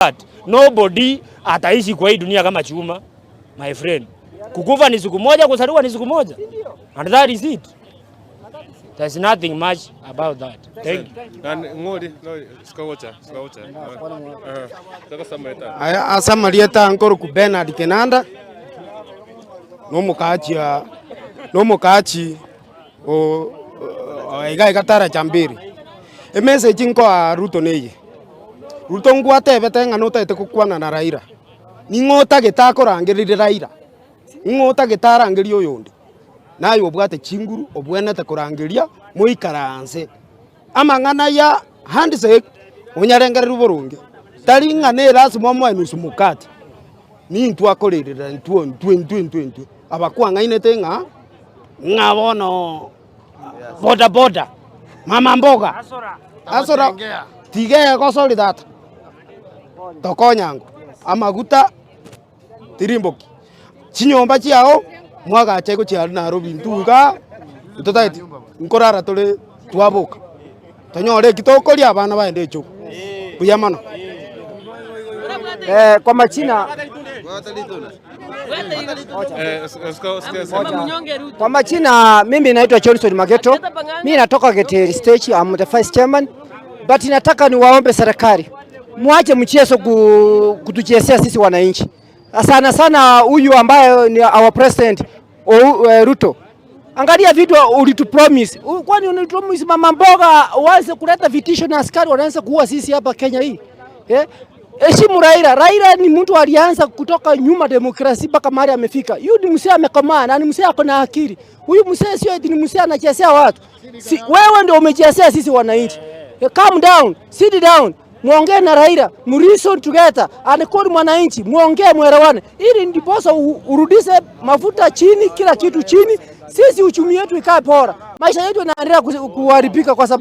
That nobody ataishi kwa hii dunia kama chuma, my friend. Kukufa ni siku moja, kuzaliwa ni siku moja. And that is it. There's nothing much about that. Thank you. Ng'ori no sikawocha sikawocha. Saka. Aya, ase amarieta nkoroku Bernard Kenanda, na omokaachi o iga iga Taraja Mbili. Emessage nkoa Ruto neye, Ruto ngwatebete ng'a notagete gokwana na Raila, ning'o otagete akorangererie Raila, ng'o otagete arangerie oyonde, naye obwate chinguru obwenerete korangeria moikaranse. Amang'ana ya handshake onyarengereria boronge, tari ng'a na erasima omoe nusu mukate, nintwe akorerera ntwo ntwe ntwe ntwe ntwe abakwang'ainete ng'a ng'a bono boda boda mama mboga asora tiga egosori tata tokonyango amaguta tirimboki chinyomba chiao mwagacha igo chiari Nairobi intwe igaa ntotageti nkorara tore twaboka tonyore eki tokoria abana baende echogo buya mono. Kwa majina kwa majina mimi naitwa Johnson Mageto. Mimi natoka Geteri Stage, I'm the vice chairman. But nataka niwaombe serikali muache mchezo kutuchezea sisi wananchi. Sana sana huyu ambaye ni our president Ruto. Angalia vitu ulitupromise. Kwani ulitupromise mama mboga uanze kuleta vitisho na askari wanaanza kuua sisi hapa Kenya hii? Eh? Heshimu Raila. Raila ni mtu alianza kutoka nyuma demokrasia mpaka mahali amefika. Huyu ni mzee amekomaa na ni mzee ako na akili. Huyu mzee sio eti ni mzee anachezea watu. Si, wewe ndio umechezea sisi wananchi. Calm down, sit down. Muongee na Raila, mu reason together and call mwananchi, muongee muelewane, ili ndiposa urudishe mafuta chini, kila kitu chini, sisi uchumi wetu ikae bora. Maisha yetu yanaendelea kuharibika kwa sababu